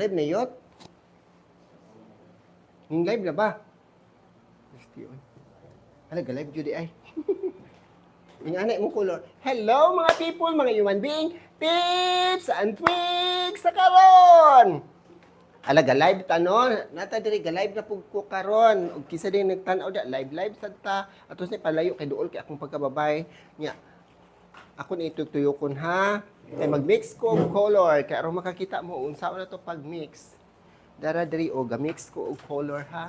Nag-live na yot? Ning live na ba? Gusti oy. Hala, ga-live jud di ay. Yung anay mo color. Hello mga people, mga human being. Tips and tricks sa karon. Ala ga live ta no. Nata diri ga live na pug ko karon. Og kisa din nagtan-aw da live live sad ta. Atos ni palayo kay duol kay akong pagkababay. Nya ako ni itutuyokon ha. Kay mag-mix ko og color kay aron makakita mo unsa na to pag-mix. Dara diri o ga-mix ko og color ha.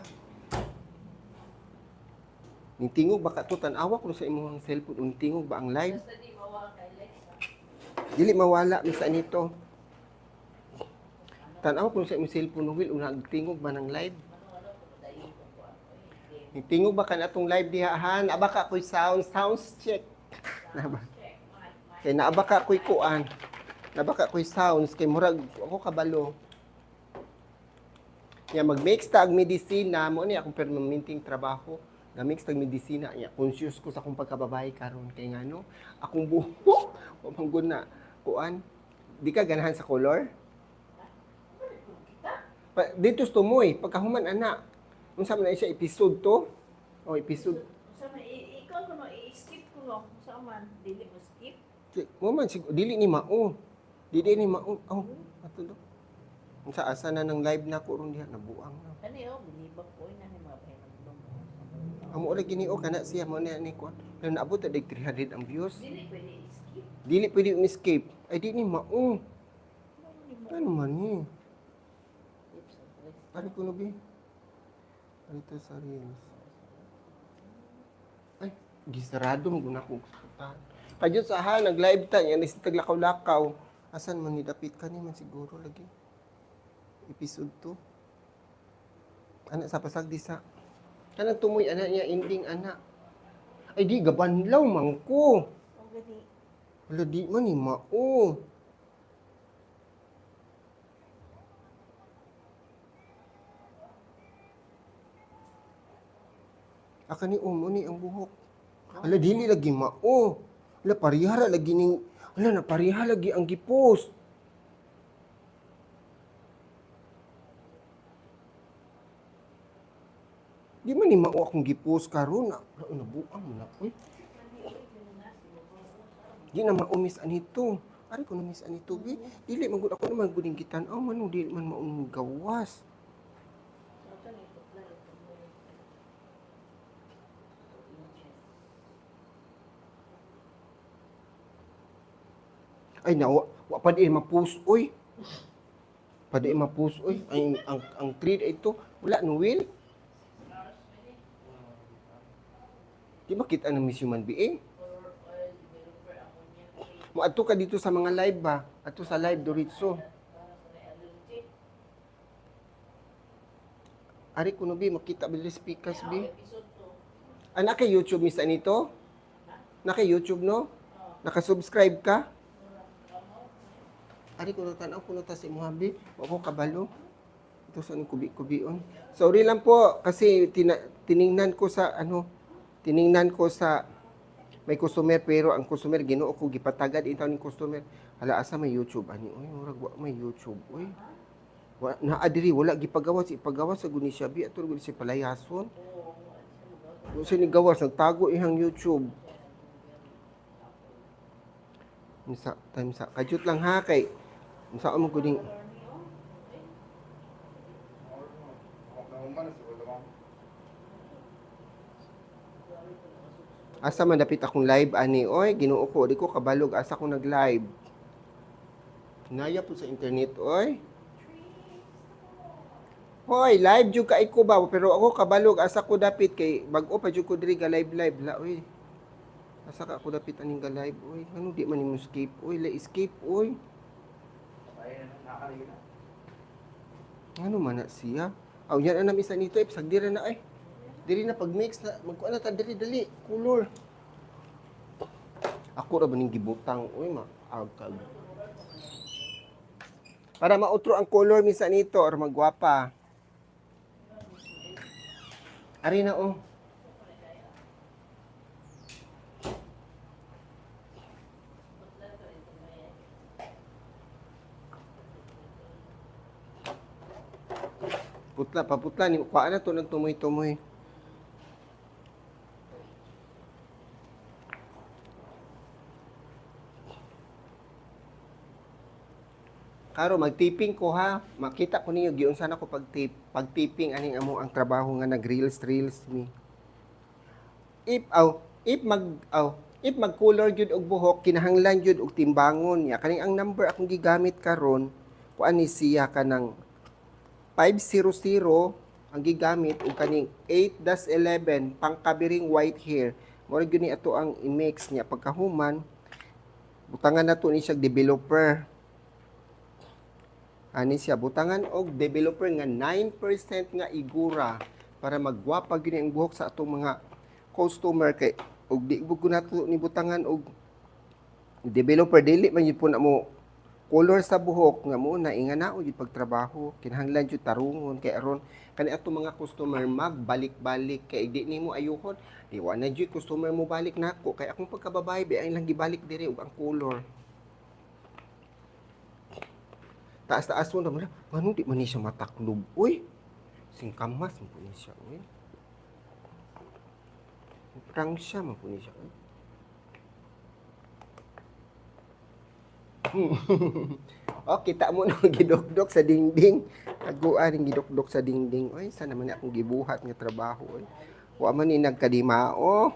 Ning tingog baka to tan-awa ko sa imong cellphone ung tingog ba ang live? Basta di mawala kay Lexa. Dili mawala misa nito. Tan-aw ko sa imong cellphone will ung nagtingog ba ng live? Ano ko padayon ko ko ako. Ning tingog ba kan atong live diha ha? Naaba ka ko'y sound sounds check. Naba. Check mic mic. Kay naaba ka ko'y kuan. Naaba ka ko'y sounds kay murag ako kabalo. Ya mag-mix ta og medisina mo ni akong permanenteng trabaho. Ga-mix tag medisina nya conscious ko sa akong pagkababae karon kay ngano akong buhok wa man gud na kuan. Di ka ganahan sa color? Pa, dito sa tumoy, pagkahuman ana. Unsa man na siya episode to? O episode Unsa man ikaw kuno i-skip ko no. Unsa man dili mo skip. Mo man sig dili ni mao. Dili ni mao. Oh, ato do. Unsa asa na nang live na ko ron diha nabuang na. Kani oh binibak ko na ni mga pahinumdum. Amo ra gini o kana siya mo na ni kuan. Pero naabot na dig 300 ang views. Dili pwede i-skip. Dili pwede escape. Ay di ni mao. Ano ni mo? Ano man ni? Tips and tricks. Ari ko no bi. Arito sa reels. Ay, gisarado mo guna ko sa Kadyo sa ha, nag-live ta, yan is taglakaw-lakaw. Asan man ni dapit ka ni man siguro lagi. Episode 2. Ana sa pasag di sa. Kanang tumoy ana niya ending ana. Ay di gabanlaw man ko. O gani. Wala di man ni mao. Aka ni umo ni ang buhok. Ala dili lagi mao. Ala parihara lagi ning ala na pariha lagi ang gipost. Di man ni mao akong gipost karon na nabuang mo na oy. Di na maumis anito. Ari ko na-miss anito bi. Dili man gud ako naman gud gitan-aw man dili man maong gawas. So ito ni putla ito mo. 2 inches. Ay na wa, wa pa di ma-post oy. Pa di ma-post oy. Ay, ang thread ito wala no will. 6 hours pwede. Di makita ng Miss Human Being. Color oil developer ammonia free. Mo adto ka dito sa mga live ba? Adto sa live diretso. Para sa may allergy. Ari kuno bi makita bilis speakers bi. Episode 2. Anak kay YouTube Miss Anito? Naka YouTube no? Naka-subscribe ka? Ari kuno tan-aw kuno ta si Muhabi. Wa ko kabalo. Ito sa kubi-kubion. Sorry lang po kasi tiningnan ko sa ano, tiningnan ko sa may customer pero ang customer Ginoo ko gipatagad intaw ning customer. Hala asa may YouTube ani oy murag wa may YouTube oy. Wa naa diri wala gipagawas ipagawas sa guni siya bi ato guni siya palayason. Wa siya ni gawas nagtago ihang YouTube. Unsa time sa kajut lang ha kay unsa mo kuning asa man dapit akong live ani oy Ginoo ko di ko kabalog asa ko nag live. Naya po sa internet oy. Hoy, live jud kay ko ba pero ako kabalog asa ko dapit kay bag-o pa jud ko diri ga live live la oy. Asa ka ako dapit aning ga live oy. Ano di man nimo escape oy, la escape oy. Ano man na siya? Aw yan ang isa nito eh, sagdira na ay. Diri na pag mix na magkuan na ta diri dali color. Ako ra ba ning gibutang oy ma agkag. Para mautro ang color misa nito or magwapa. Ari na oh. Putla, paputla ni kuan na to nagtumoy-tumoy. Karo magtiping ko ha. Makita ko ninyo giunsa na ko pagtip, pagtiping aning amo ang trabaho nga nag-reels reels mi. If aw, if mag aw, if mag-color gyud og buhok kinahanglan gyud og timbangon niya. Kaning ang number akong gigamit karon kuan ni siya kanang 500 ang gigamit og kaning 8-11 pangkabiring white hair. Mura gyud ni ato ang i-mix niya pagkahuman butangan nato ni siya developer. Ani siya butangan og developer nga 9% nga igura para magwapa gyud ang buhok sa atong mga customer kay og di ko nato ni butangan og developer, dili man gyud po na mo color sa buhok nga mo na ingana gyud pagtrabaho. Kinahanglan jud tarungon kay aron kani atong mga customer magbalik-balik kay di nimo ayuhon, di wa na jud customer mo balik nako kay akong pagkababae bi ang ilang gibalik diri og ang color taas-taas mo naman, ngano di man ni siya mataklob, uy? Singkamas man po ni siya, uy. Prang siya man po ni siya, uy. Oh, kita mo no gidukdok sa dingding. Taguan ning gidukdok sa dingding. Oy, sana man akong gibuhat nga trabaho, oy. Wa man ni nagkadimao.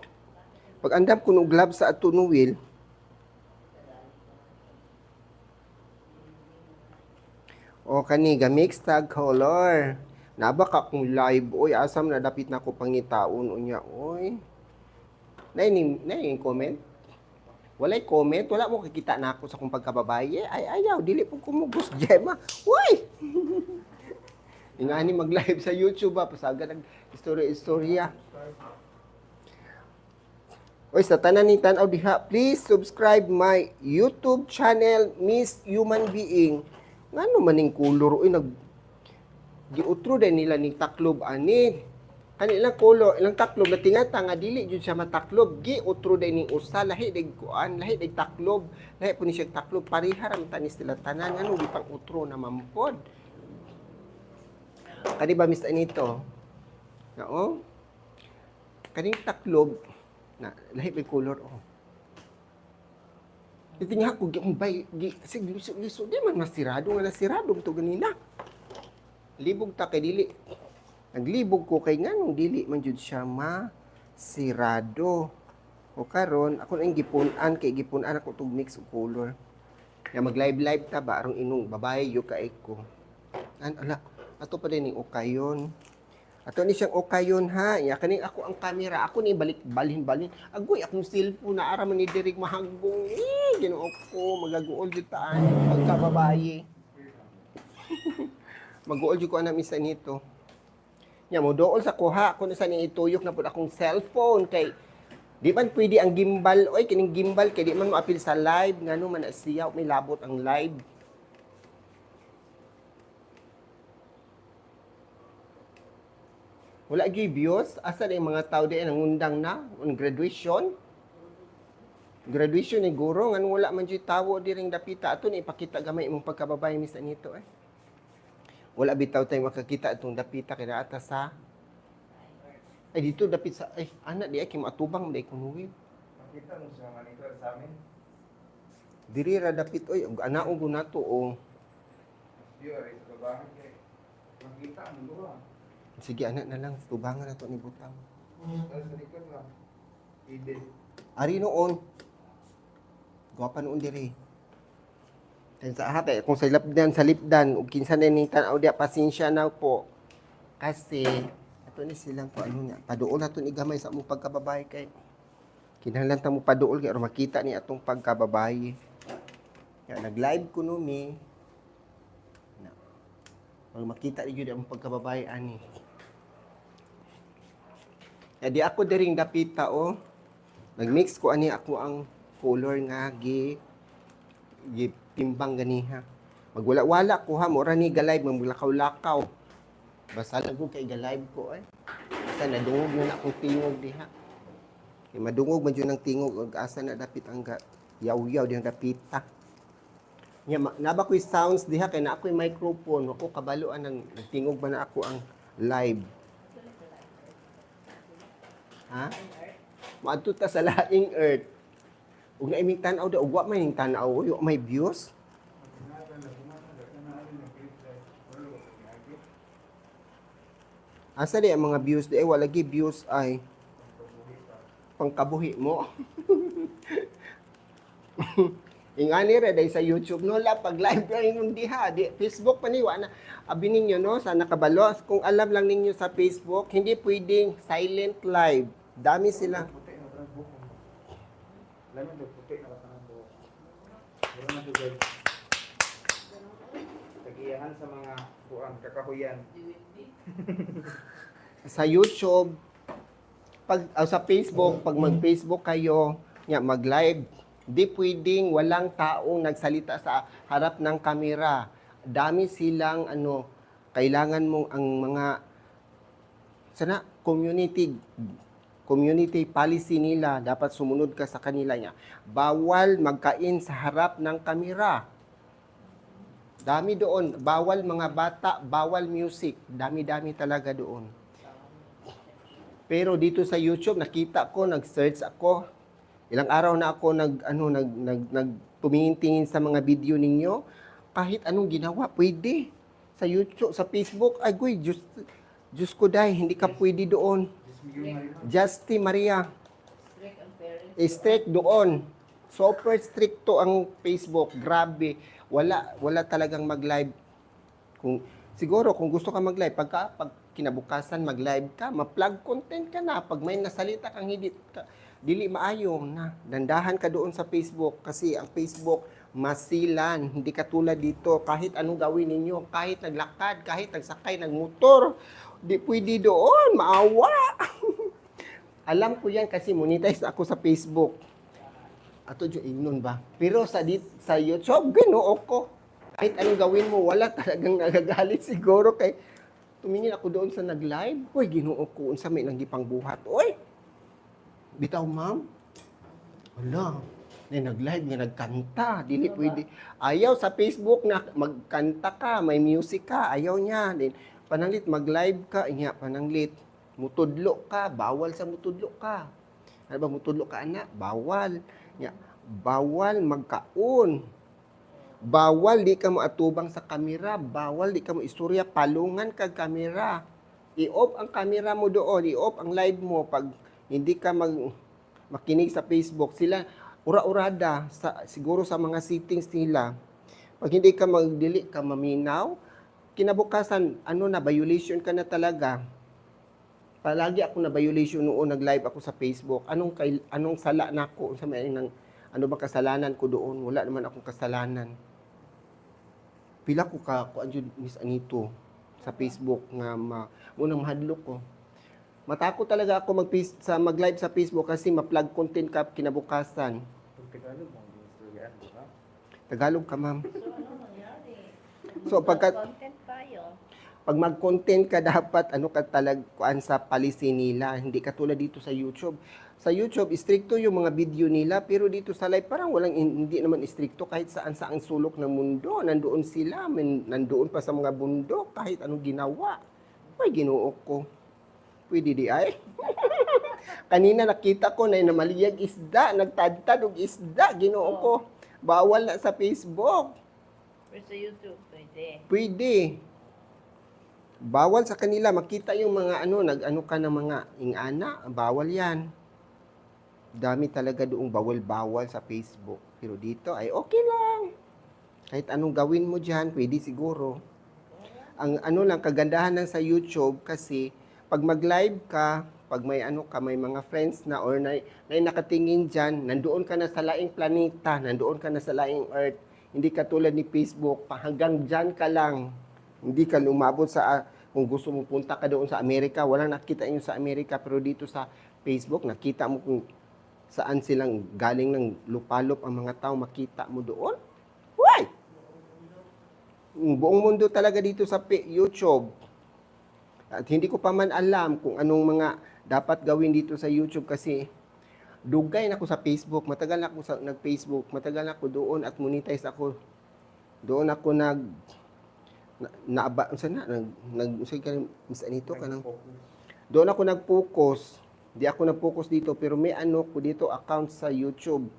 Pag andam ko og gloves sa ato no will. O kani ga mix tag color. Naba ka kung live oy, asam na dapit na ko pangitaon unya oy. Nay ning nay comment. Walay comment, wala mo kakita na ako sa kong pagkababaye. Ay ayaw, dili po kumugos Gemma. Uy. Ingani mag-live sa YouTube ba pasaga nag istorya-istorya. Oy, sa tanan ni tan-aw diha, please subscribe my YouTube channel, Miss Human Being. Ngano man ning color oy, nag giutro din nila ning taklob ani. Kani ilang color, ilang taklob na tingata nga dili jud siya mataklob, giutro din ning usa lahi dig kuan, lahi dig taklob, lahi po ni siya taklob, pareha ra man tanis sila tanan ngano gipang utro na mampod. Kani ba Miss Anito? Nao? Kaning taklob na lahi may color oh. Itinga ko gi bay gi sig liso di man masirado nga nasirado to ganina. Libog ta kay dili. Naglibog ko kay nganong dili man jud siya masirado. O karon ako nang gipun-an kay gipun-an ako tug mix og color. Ya mag live live ta ba arong inong babae yo kay ko. An ala ato pa din ning okayon. Ato ni siyang okayon ha. Ya kaning ako ang kamera ako ni balik balhin balhin. Agoy akong cellphone na ara man ni dirig mahagbong. Eh, Ginoo ko magaguol jud taan pagkababaye. Maguol jud ko ana minsan nito. Nya mo dool sa kuha kuno sa ning ituyok na pud akong cellphone kay di man pwede ang gimbal oy, kining gimbal kay di man moapil sa live ngano man na siya may labot ang live. Wala gyud views, asa na yung mga tao di nangundang na on graduation? Graduation ni guro ngano wala man jud tawo diring dapita ato ni ipakita gamay imong pagkababay Miss Anito eh. Wala bitaw tayo makakita itong dapita kay naata sa ay dito dapit sa ay ana di ay kay maatubang di ko nuwil. Makita mo siya nga nito sa amin. Diri ra dapit oy ug ana og nato o. Di rin sa babahan kay. Makita mo duha. Sige ana na lang tubangan nato ni butang. Tapos sa likod lang. Ide. Ari noon. Gwapa noon diri. Tan sa hata kung sa lapdan sa lipdan ug kinsa na ning tan-aw diya pasensya na po. Kasi ato ni silang ko ano niya paduol nato ni gamay sa among pagkababae kay kinahanglan ta mo paduol kay aron makita ni atong pagkababae. Ya nag-live ko no mi. Na. Pag makita ni gyud ang pagkababae ani. Ya di ako diring dapita oh. Nagmix ko ani ako ang color nga gi gitimbang ganiha. Magwala-wala ko ha, mura ni ga-live, maglakaw-lakaw. Basta lang ko kay ga-live ko ay. Basta nadungog na na akong tingog diha. Kay madungog man jud ang tingog ug asa na dapit ang yaw-yaw dihang dapita. Nya naa ba ko'y sounds diha kay naa ko'y microphone, wa ko kabalo anang nagtingog ba na ako ang live. Ha? Moadto ta sa laing earth. Ug naay ming tan-aw da ug wa may ning tan-aw, uy, wa may views. Asa di ang mga views di ay wala gi views ay pangkabuhi mo. Ingani ra day sa YouTube no la pag live ra inyong diha di Facebook pa ni wa na abi ninyo no sa nakabalo kung alam lang ninyo sa Facebook, hindi pwedeng silent live, dami sila. Puti na tanang buhok. Lamin daw puti na tanang buhok. Wala na sugad. Tagiyahan sa mga kuan kakahuyan. Sa YouTube pag sa Facebook, pag mag-Facebook kayo nya mag-live, di pwedeng walang taong nagsalita sa harap ng kamera. Dami silang ano, kailangan mong ang mga sana community community policy nila, dapat sumunod ka sa kanila niya. Bawal magkain sa harap ng kamera. Dami doon, bawal mga bata, bawal music, dami-dami talaga doon. Pero dito sa YouTube, nakita ko, nag-search ako. Ilang araw na ako nag ano nag nag, nag tumingin-tingin sa mga video ninyo. Kahit anong ginawa, pwede. Sa YouTube, sa Facebook, ay guy, Diyos, Diyos ko dahil, hindi ka pwede doon. Diyos mio Maria. Justy Maria, Strict ang parents. Strict doon. Super stricto ang Facebook. Grabe. Wala wala talagang mag-live. Kung siguro kung gusto ka mag-live, pagka pag kinabukasan mag-live ka, ma-plug content ka na. Pag may nasalita kang hindi ka, dili maayo na. Dandahan ka doon sa Facebook kasi ang Facebook masilan, hindi katulad dito. Kahit anong gawin ninyo, kahit naglakad, kahit nagsakay ng motor, di pwede doon, maawa. Alam ko yan kasi monetize ako sa Facebook. Ato jo ingnon ba? Pero sa dit, sa YouTube, Ginoo ko. Kahit anong gawin mo, wala talagang nagagalit siguro kay tumingin ako doon sa nag-live. Uy, Ginoo ko, unsa may nang gipangbuhat. Uy. Bitaw, ma'am. Wala. Na nag-live nga nagkanta, dili pwede. Ayaw sa Facebook na magkanta ka, may music ka, ayaw niya. Then, pananglit mag-live ka, inya pananglit mutudlo ka, bawal sa mutudlo ka. Ano ba mutudlo ka ana? Bawal. Nya, bawal magkaon. Bawal di ka moatubang sa kamera, bawal di ka mo istorya, palungan kag kamera. I-off ang kamera mo doon, i-off ang live mo pag hindi ka makinig sa Facebook. Sila ura-urada sa siguro sa mga settings nila. Pag hindi ka magdili ka maminaw, kinabukasan ano na, violation ka na talaga. Palagi ako na violation noon nag-live ako sa Facebook. Anong sala nako sa may nang ano ba kasalanan ko doon? Wala naman akong kasalanan. Pila ko ka kuan jud, Miss Anito, sa Facebook nga munang mahadlok ko. Matakot talaga ako mag sa mag-live sa Facebook kasi ma-plug content ka kinabukasan. Pag Tagalog mo, ginistoryahan, di ba? Tagalog ka, ma'am. So ano nangyari? So pagka Content tayo. Pag mag-content ka dapat ano ka talag kuan sa policy nila, hindi katulad dito sa YouTube. Sa YouTube, stricto yung mga video nila, pero dito sa live parang walang hindi naman stricto kahit saan saang sulok ng mundo, nandoon sila, nandoon pa sa mga bundok kahit anong ginawa. Ay, Ginoo ko. Pwede di ay. Kanina nakita ko na namaliyag isda, nagtadtad og isda, Ginoo ko. Bawal na sa Facebook. Pero sa YouTube, pwede. Pwede. Bawal sa kanila makita yung mga ano, nag-ano ka ng mga ingana, bawal 'yan. Dami talaga doong bawal-bawal sa Facebook. Pero dito ay okay lang. Kahit anong gawin mo diyan, pwede siguro. Ang ano lang kagandahan ng sa YouTube kasi pag mag-live ka, pag may ano ka, may mga friends na or na nakatingin diyan, nandoon ka na sa laing planeta, nandoon ka na sa laing earth. Hindi katulad ni Facebook, pa hanggang diyan ka lang. Hindi ka lumabot sa kung gusto mo punta ka doon sa Amerika, walang nakita inyo sa Amerika, pero dito sa Facebook nakita mo kung saan silang galing ng lupalop ang mga tao, makita mo doon. Why? Buong mundo talaga dito sa YouTube. At hindi ko pa man alam kung anong mga dapat gawin dito sa YouTube kasi dugay na ako sa Facebook. Matagal na ako sa, nag-Facebook. Matagal na ako doon at monetize ako. Doon ako nag na, naaba unsa na nag nag unsa ka Miss Anito kanang Nag-focus. doon ako nag-focus. Di ako nag-focus dito pero may ano ko dito account sa YouTube.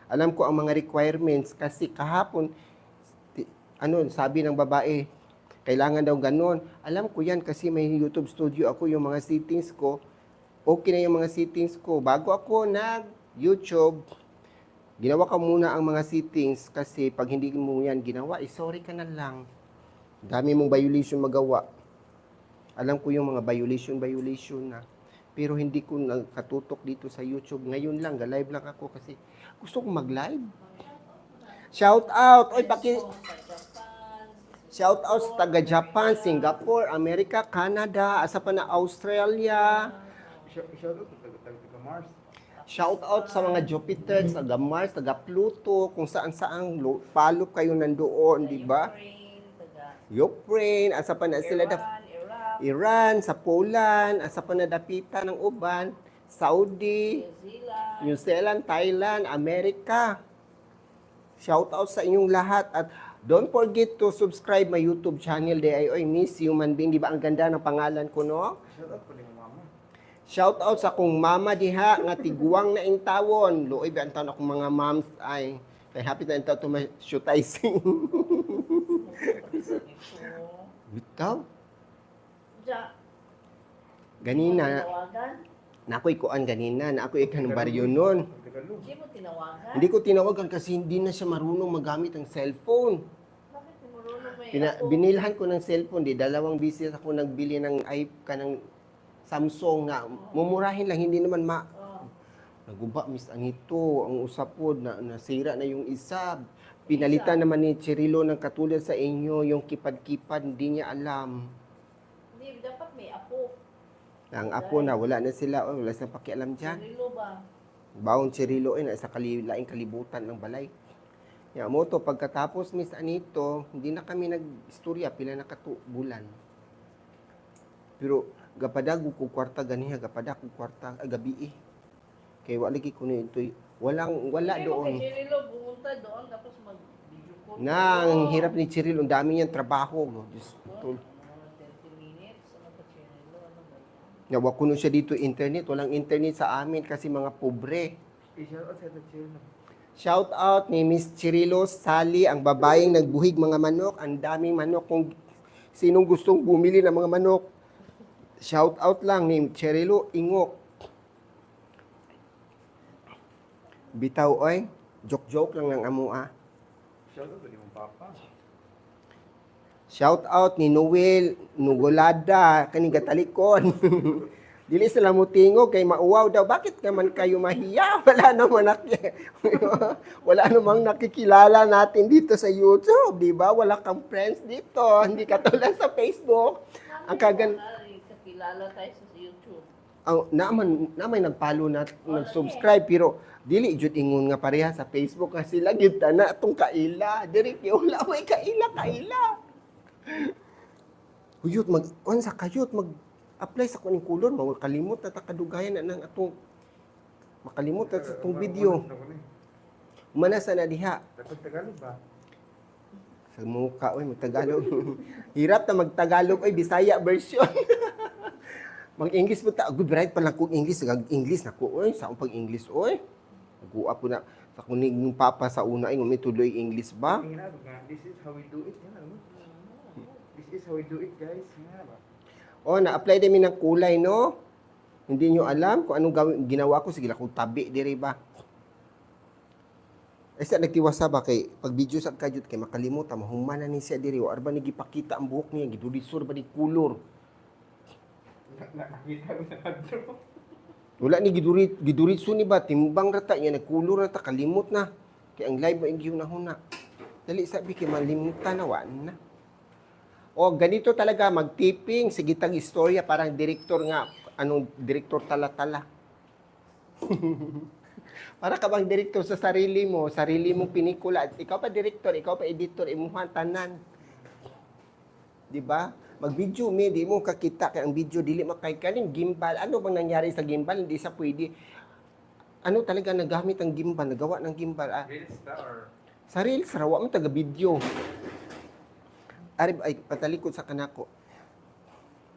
Alam ko ang mga requirements kasi kahapon ano sabi ng babae, kailangan daw ganon. Alam ko yan kasi may YouTube studio ako, yung mga settings ko. Okay na yung mga settings ko. Bago ako nag YouTube, ginawa ko muna ang mga settings kasi pag hindi mo yan ginawa, eh, sorry ka na lang. Dami mong violation magawa. Alam ko yung mga violation, violation na. Pero hindi ko nagkatutok dito sa YouTube. Ngayon lang, live lang ako kasi gusto kong mag-live. Shout out! Oy, paki Japan, shout out sa taga Japan, Singapore, Amerika, Canada, asa pa na Australia. Shout out taga taga taga Mars. Shout out sa mga Jupiter, taga Mars, taga Pluto, kung saan saang palop kayo nandoon, di ba? Ukraine, taga Ukraine, asa pa na sila Iran, Iraq, Iran, sa Poland, asa pa na dapitan ng uban, Saudi, New Zealand. New Zealand, Thailand, Amerika. Shout out sa inyong lahat at don't forget to subscribe my YouTube channel DIY Miss Human Being. Di ba ang ganda ng pangalan ko, no? Shout out ko ni mama. Shout out sa akong mama diha nga tiguang na ing tawon. Luoy ba ang taon akong mga moms ay kay happy na ing taon to ma-shootizing. Bitaw. Ja, Ganina, tinawagan? na ako'y kuan ganina, na ako'y ikan baryo nun. Tagalog. Hindi mo tinawagan? Hindi ko tinawagan kasi hindi na siya marunong magamit ang cellphone. Bakit mo marunong may Pina, ako? binilhan ko ng cellphone, di dalawang bisis ako nagbili ng i kanang Samsung nga mumurahin lang, hindi naman ma Oh, naguba Miss Anito ang usapod na nasira na yung isa. Pinalitan naman ni Cirilo ng katulad sa inyo yung kipad-kipad, hindi niya alam. hindi, dapat may apo. Ang apo na wala na sila, oh, wala silang pakialam diyan. Cirilo ba? Baon Cirilo ay nasa laing kalibutan ng balay. Ya mo to pagkatapos Miss Anito, hindi na kami nag-istorya pila na bulan. Pero gapadag ko kwarta ganiha, gapadag ko kwarta ah, gabi eh. Kay wala lagi ko nito, walang wala Hindi mo doon. kay Cirilo pumunta doon tapos mag-video call. Na ang hirap ni Cirilo, ang dami niyang trabaho. No? Diyos Doon, ko. mga 30 minutes. Ano ba Cirilo? Ano ba yan? Nawa kuno siya dito internet, walang internet sa amin kasi mga pobre. I-shout out sa Chino. Shout out ni Miss Cirilo Sally, ang babaeng nagbuhig mga manok. Ang daming manok. Kung sinong gustong bumili ng mga manok, shout out lang ni Cirilo Ingok. Bitaw oy, joke-joke lang ng amo ah. Shout out ni mong papa. Shout out ni Noel Nugolada kaning gatalikon. Dili sila mutingog kay mauwaw daw. Bakit naman kayo mahiya? Wala naman wala namang nakikilala natin dito sa YouTube, di ba? Wala kang friends dito, hindi katulad sa Facebook. Ang kagan Wala, kakilala tayo sa YouTube. ang naman namay nagpalo na nag-subscribe pero dili jud ingon nga pareha sa Facebook nga sila gyud na atong kaila. Diri kay wala may kaila kaila. Huyot mag unsa kayot mag apply sa kuning kulor mao kalimot na ta kadugayan na nang atong makalimot na sa atong video. Mana sa na diha Dapat Tagalog ba? sa mukha oy magtagalog. Hirap na magtagalog oy Bisaya version. Mag-English po ta. Good right pa lang kung English. Gag English na ko oy sa akong pag-English oy. Naguwa po na sa kunig ng papa sa una ay tuloy English ba? Tingnan na nga, this is how we do it. Yan, ano? This is how we do it, guys. Yan ba? Oh, na-apply din mi ng kulay no. Hindi nyo alam kung anong gawin, ginawa ko. Sige lang kung tabi diri ba. Ay sa nagtiwasa ba kay pag video sa kajut kay makalimot mahuman na ni siya diri o arba ni gipakita ang buhok niya gidulisor ba ni kulor. Nakita ko na adto. Wala ni giduri giduritso ni ba timbang rata niya nagkulor na ta kalimot na. Kay ang live mo na huna. Dali sabi kay malimutan na wa na. O ganito talaga magtiping sige tag istorya parang direktor nga anong direktor tala-tala. Para ka bang direktor sa sarili mo, sarili mong pinikula. Ikaw pa direktor, ikaw pa editor, imuhan tanan. 'Di ba? Mag-video mi, di mo kakita kay ang video dili makay kaning gimbal. Ano bang nangyari sa gimbal? Hindi sa pwede. Ano talaga nagamit ang gimbal, nagawa ng gimbal? Ah, Reels ta or sa reels ra wa man taga video. Ari ay patalikod sa kanako.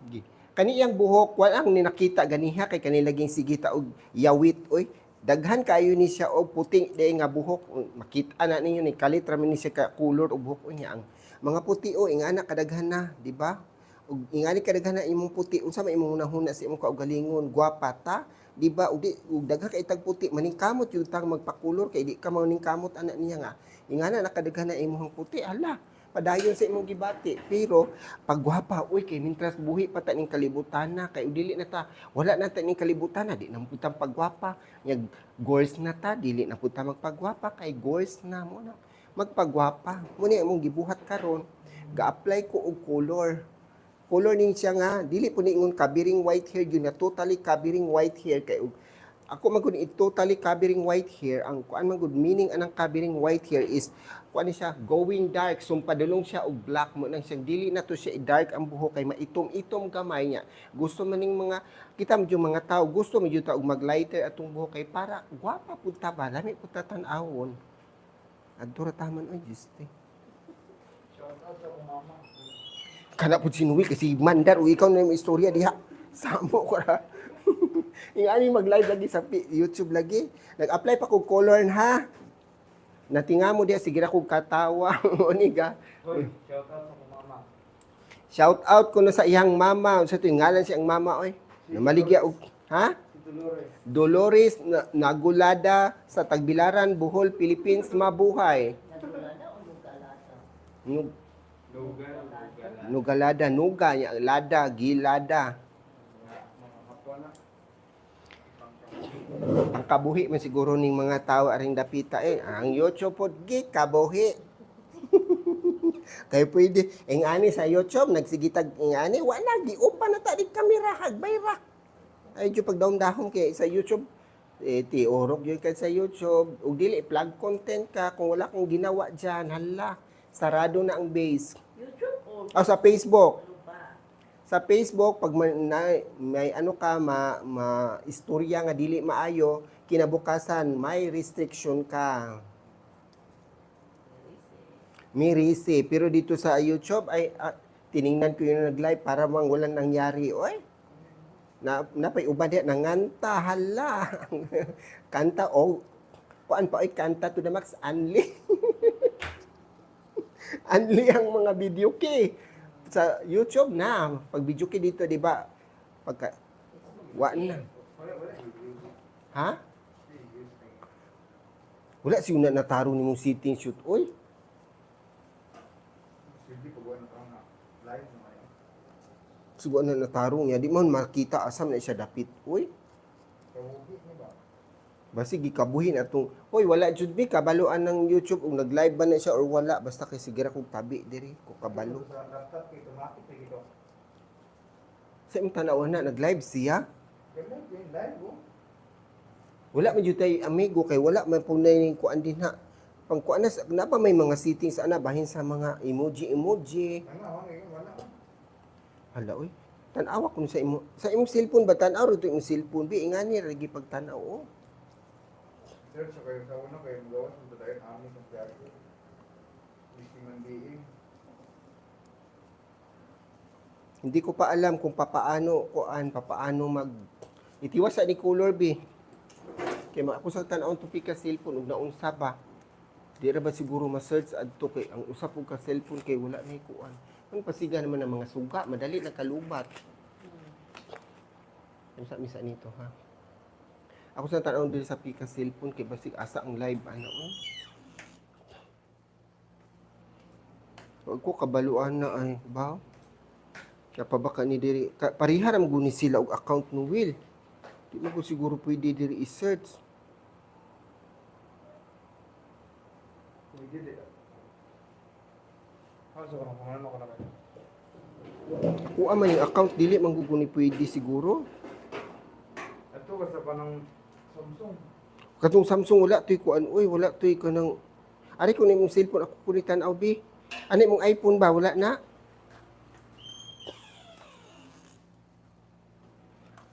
Gi. Kani iyang buhok wala ang ninakita ganiha kay kani laging sige ta og yawit oy. Daghan kayo ni siya og puting day nga buhok. Makita na ninyo ni kalit ra man ni siya ka color og buhok niya ang mga puti o ingana kadaghan na, di ba? Ug ingani kadaghan na imong puti, unsa may imong hunahuna sa imong kaugalingon, gwapa ta, di ba? Ug di ug daghan kay tag puti, maningkamot yung tang magpakulor kay di ka maningkamot ana niya nga. Ingana na kadaghan na imong puti, hala padayon sa imong gibati. Pero paggwapa, uy, kay mintras buhi pa ta ning kalibutan na, kay dili na ta, wala na ta ning kalibutan na, di na pud ta pagwapa. Nya goals na ta, dili na pud ta magpagwapa kay goals na mo na. Magpagwapa. Mo ni imong gibuhat karon, ga-apply ko og color. Color ning siya nga dili po ni ingon covering white hair yun na totally covering white hair kay og ako man gud totally covering white hair, ang kuan man gud meaning anang covering white hair is kuan ni siya going dark, so padulong siya og black mo nang siyang dili na to siya dark ang buhok kay maitom-itom gamay niya. Gusto man ning mga kita mo yung mga tao gusto man jud ta og mag-lighter atong buhok kay para gwapa pud ta ba, lami pud ta tan-awon. Adto ra taman oy, Diyos te. Shout out sa akong mama. Kana pud si Noel kasi mandar o ikaw na yung istorya diha. Samo ko ra. Yung ani mag-live lagi sa YouTube lagi. Nag-apply pa kog color ha. Natinga mo diha sige ra kog katawa mo ni ga. Hoy, shout out sa akong mama. Shout out ko na sa iyang mama. Unsa to yung ngalan siyang mama oy? Namaligya og ha? Si Dolores. Dolores Nagulada sa Tagbilaran, Bohol, Philippines, mabuhay. Nagulada o nugalada? Lugal, lugal. Nugalada, nuga, nya, lada, gilada. Mga hapon na. Pangkabuhi man siguro ning mga tao aring dapita eh. Ang YouTube pod gi kabuhi. Kay pwede ing ani sa YouTube nagsigitag ing ani wala giupa na ta di kamera hagbay ra. Ay jud pagdahom-dahom kay sa YouTube eh ti orok gyud kay sa YouTube ug dili plug content ka kung wala kang ginawa diyan, hala sarado na ang base. YouTube o Ah, sa Facebook. ano ba? Sa Facebook pag may, may ano ka ma istorya nga dili maayo, kinabukasan may restriction ka. May risi. Pero dito sa YouTube ay tiningnan ko yung nag-live para mang walang nangyari. Oy. Na napay uban diha nanganta hala. Kanta o kuan pa oy, kanta to the max anli. Anli ang mga video kay sa YouTube na. Pag video kay dito, di ba? Pagka wa na. Wala, wala. Ha? Wala siya na nataro nimong sitting shoot oy. Sige, pag na ka nga. Live na ngayon. Siguro na nataro niya, di man makita asam na siya dapit oy. Kabuhi ni ba? Basi gikabuhin atong, hoy wala jud mi kabaluan ng YouTube ug nag-live ba na siya or wala, basta kay sige ra kog tabi diri ko kabalo. Sa laptop kay automatic kay ito. Sa imong tan-aw na nag-live siya. Ganun yun, live oh. Wala man jud tay amigo kay wala man po na yung kuan din ha. Pang kuan na, na pa may mga settings ana bahin sa mga emoji emoji. Ano, ano, wala. Hala oy. Tan-awa kun sa imo sa imong cellphone ba, tan-aw ra to imong cellphone bi ingani ra lagi pagtan-aw oh. Search sa kayo sa una kayo magawas mo tayo ami sa Santiago. Missing man being. Hindi ko pa alam kung papaano kuan papaano mag itiwas sa ni color bi. Kay ako sa tan-awon tupi ka cellphone ug naunsa ba. Di ra ba siguro ma-search adto kay ang usa pug ka cellphone kay wala na kuan. Ang pasiga naman ang mga suga, madali na kalubat. Unsa misa nito ha? Ako sa tan-awon diri sa pika cellphone kay basig asa ang live ana oh. Wag ko kabaluan na ay ba. Kaya pa ba ka ni diri ka, pareha ra man guni sila og account no Will. Di man ko siguro pwede diri i-search. Pwede di. Ah, so kung ano ko na kayo. Kuha man yung account dili man gud ni pwede siguro. Ato ka sa panang Samsung. Katong Samsung wala toy kuan oy, wala toy kanang ari ko na imong cellphone ako kundi tan-aw bi. Ano imong iPhone ba wala na?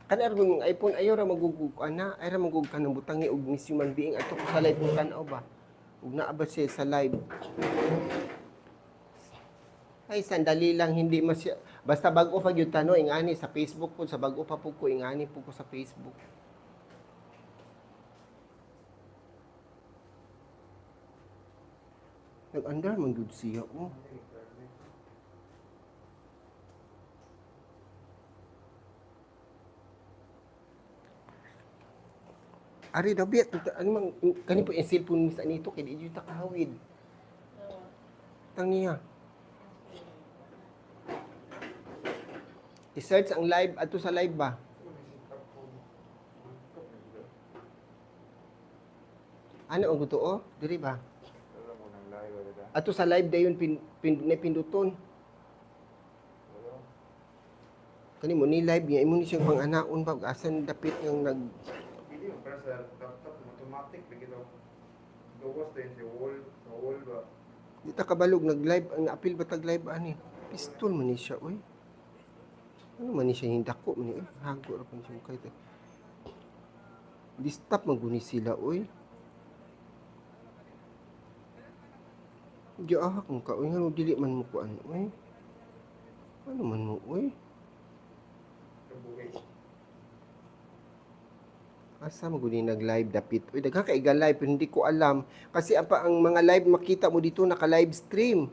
Kana ra imong iPhone ayo ra magugug ana, ay ra magugug kanang butangi og Miss Human Being ato ko sa live kung tan-aw ba. Ug naa ba siya sa live? Ay, sandali lang, hindi mas. Basta bago pa gyud tano ingani sa Facebook po, sa bago pa po ko, ingani po ko sa Facebook. Nag-andar man gyud siya, oh. Ari daw biya, ano man kani po yung cellphone mo sa nito kay di jud ta kahawid. Tang niya. I-search ang live ato sa live ba? Ano ang gusto oh? Diri ba? Wala mo nang live wala da. Ato sa live dayon pin, pin, na pinduton. Wala. Kani mo ni live niya imo ni siyang pang-anaon ba asan dapit yung nag Pili mo para sa laptop automatic lagi daw. Gawas din sa wall ba. Di ta kabalog nag live ang apil ba tag live ani? Pistol man ni siya oy. Ano man ni siya hindako man ni oy. Hago ra pa ni siya kay. Di stop man guni sila oy. Di ahak mo ka oy ngano dili man mo kuan oy. Ano man mo oy? Kabuhi. Asa man guni nag live dapit oy. Daghan kay ga live pero hindi ko alam kasi ang pa ang mga live makita mo dito naka live stream.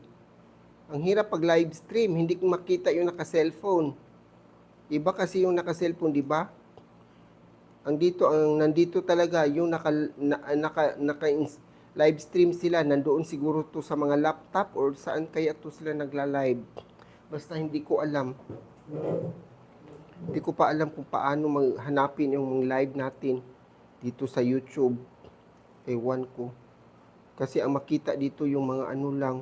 Ang hirap pag live stream, hindi ko makita yung naka-cellphone. Iba kasi yung naka-cellphone, di ba? Ang dito, ang nandito talaga yung naka na, naka, naka live stream sila, nandoon siguro to sa mga laptop or saan kaya to sila nagla-live. Basta hindi ko alam. Hindi ko pa alam kung paano maghanapin yung live natin dito sa YouTube. Ewan ko. Kasi ang makita dito yung mga ano lang.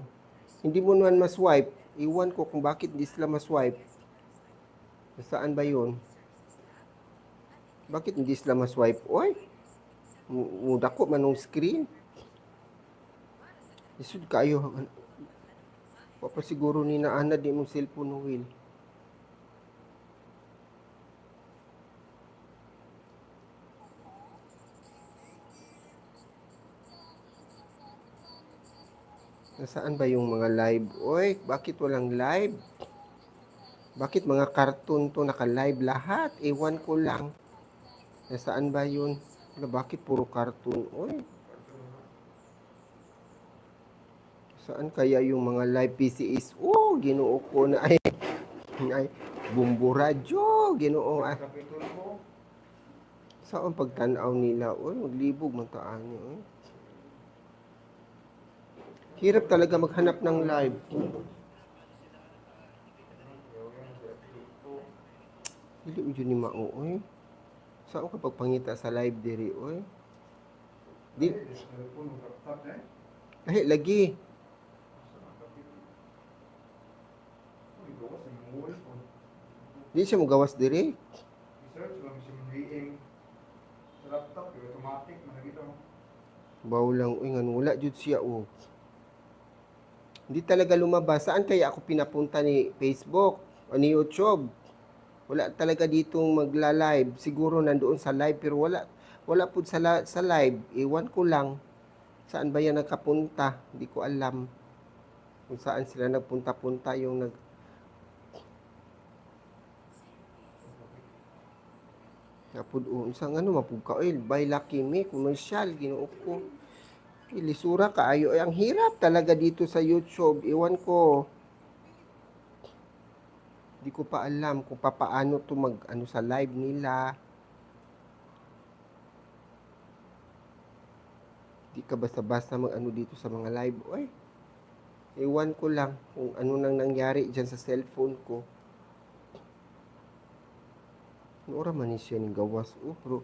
Hindi mo naman maswipe. Iwan ko kung bakit hindi sila maswipe. Saan ba yun? Bakit hindi sila maswipe? Oy! Muda ko manong screen. Isud kayo. Wa pa siguro ni naana di mong cellphone Will. Nasaan ba yung mga live? Oy, bakit walang live? Bakit mga cartoon to naka-live lahat? Ewan ko lang. Nasaan ba yun? Wala, bakit puro cartoon? Oy. Saan kaya yung mga live PCs? Oh, ginoo ko na ay ay Bumbo Radyo, ginoo ay. Kapitulo ko. Saan pagtanaw nila? Oy, maglibog man taan ni oy. Hirap talaga maghanap ng live. Dili mo jud ni mao oy. Saan ka pagpangita sa live diri oy? Di Cellphone laptop eh. ay lagi. Sa kapitulo. Uy, gawas ang wall ko. Di siya mogawas diri. I-search lang siya VM. Sa laptop, yung automatic, managita mo. Baw lang oy ngan wala jud siya oh. Hindi talaga lumabas. Saan kaya ako pinapunta ni Facebook o ni YouTube? Wala talaga ditong magla-live. Siguro nandoon sa live pero wala wala pud sa sa live. Iwan ko lang. Saan ba yan nagkapunta? Hindi ko alam. Kung saan sila nagpunta-punta yung nag Napud o unsa nga no mapug ka oil by Lucky Me commercial Ginoo ko. Ilisura kaayo ay ang hirap talaga dito sa YouTube. Iwan ko. Hindi ko pa alam kung papaano to mag ano sa live nila. Di ka basta-basta mag ano dito sa mga live. Oy. Iwan ko lang kung ano nang nangyari dyan sa cellphone ko. Ora man ni siya ning gawas oh, pero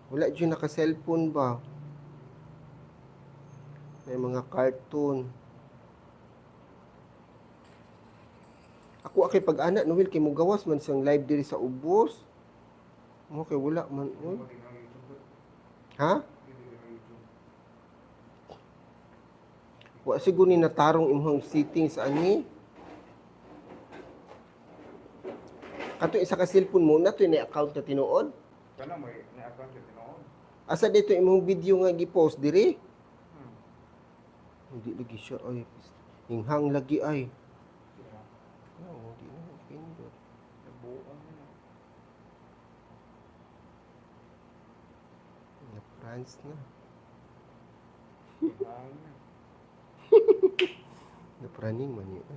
wala dyan naka-cellphone ba? May mga cartoon. Ako akay pag-ana Noel kay mo gawas man siyang live diri sa ubos. Mo kay wala man oy. Hindi mo YouTube. Ha? Hindi mo YouTube. Wa siguro ni natarong imong settings ani. Kato isa ka cellphone mo na to ni account na tinuod. Kana may na-account yung tinuod. Asa dito imong video nga gi-post diri? Hmm. Hindi lagi siya ay. Inghang lagi ay. Siya. Buang na. Na France na. Hangin na. Napraning man yun.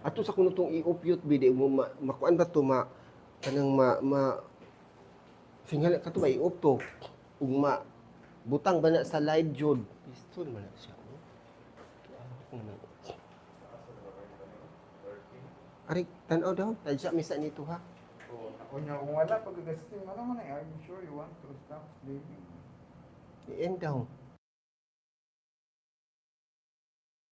Ato sa kuno tong i-opute bi di mo ma, makuan ba to ma kanang ma ma singal ka to ba i-op to ug ma butang ba na sa live jud pistol man na siya, oh. Ito, ah, ako na. Asa na ba kayo kanina? 13? Ari tan-aw daw tadya misa nito ha. Oo. Unya, kung wala pagkagasting, ano man eh, I'm sure you want to stop sleeping. I-end daw.